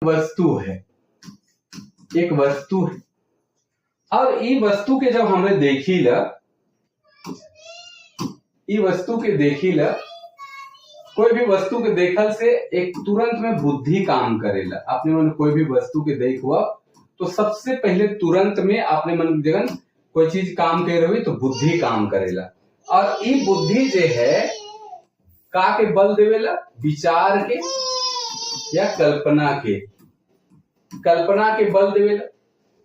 वस्तु है, एक वस्तु है। और ई वस्तु के जब हमने देखी ला, ई वस्तु के देखी ला, कोई भी वस्तु के देखल से एक तुरंत में बुद्धि काम करेला। अपने मन कोई भी वस्तु के देख हुआ तो सबसे पहले तुरंत में अपने मन जगन कोई चीज काम कर रही तो बुद्धि काम करेला। और ई बुद्धि जे है का के बल देवेला? विचार के या कल्पना के, कल्पना के बल देवेला।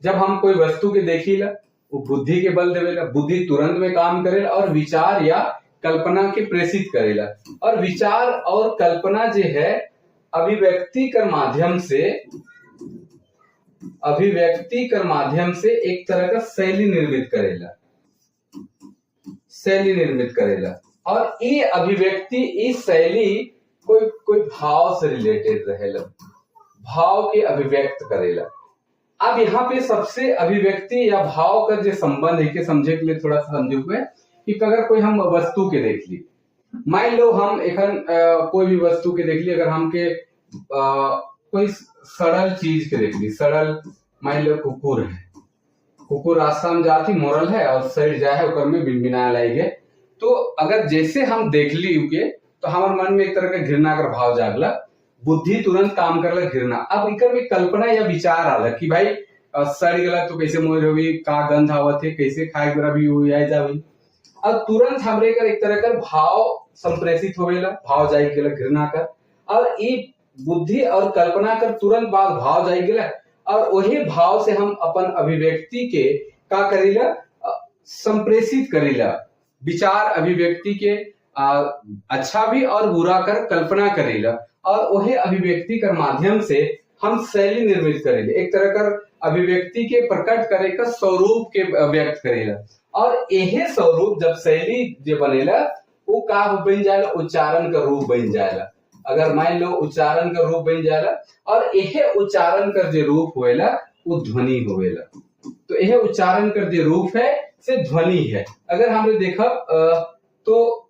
जब हम कोई वस्तु के देखीला वो बुद्धि के बल देवेला, बुद्धि तुरंत में काम करेला और विचार या कल्पना के प्रेषित करेला। और विचार और कल्पना जो है अभिव्यक्ति कर माध्यम से, अभिव्यक्ति कर माध्यम से एक तरह का शैली निर्मित करेला, शैली निर्मित करेला। और ये अभिव्यक्ति, ये शैली कोई कोई भाव से रिलेटेड रहेला, भाव के अभिव्यक्त करेला। अब यहाँ पे सबसे अभिव्यक्ति या भाव का जो संबंध है के समझे के लिए थोड़ा सा समझे हुए कि अगर कोई हम वस्तु के देख ली, मान लो हम एखन कोई भी वस्तु के देख ली, अगर हमके कोई सड़ल चीज के देख ली, सड़ल मान लो कुकुर है, कुकुर रास्ता में जाती मोरल है और सड़ जाए है, ओकर में बिनबिना लागे, तो अगर जैसे हम देख ली के तो हमारे मन में एक तरह का घृणा का भाव जागला, बुद्धि तुरंत काम करला घृणा। अब इकर में कल्पना या विचार आला कि भाई सड़ गला तो कैसे मोर होई, का गंध आवत है, कैसे खाए के भी हो जावी। अब तुरंत हमरे कर एक तरह का भाव संप्रेषित होवेला, भाव जाई गेला घृणा कर, और ई बुद्धि और कल्पना कर तुरंत बाद भाव जाई गेला और वही भाव से हम अपन अभिव्यक्ति के का करीला, संप्रेषित करीला, विचार अभिव्यक्ति के अच्छा भी और बुरा कर कल्पना करीला और वही अभिव्यक्ति कर माध्यम से हम शैली निर्मित करेले, एक तरह कर अभिव्यक्ति के प्रकट करे का स्वरूप के व्यक्त करेला। और यही स्वरूप जब शैली जो बनेला वो का बन जाएला, उच्चारण का रूप बन जाएला। अगर मान लो उच्चारण का रूप बन जाएला और यही उच्चारण कर जो रूप होएला वो ध्वनि होएला। तो यह उच्चारण कर जो रूप है से ध्वनि है। अगर हमने देखा तो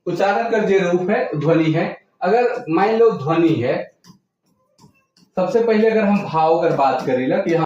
उच्चारण कर जो रूप है ध्वनि है। अगर मान लो ध्वनि है, सबसे पहले अगर हम भाव कर बात करेला कि हम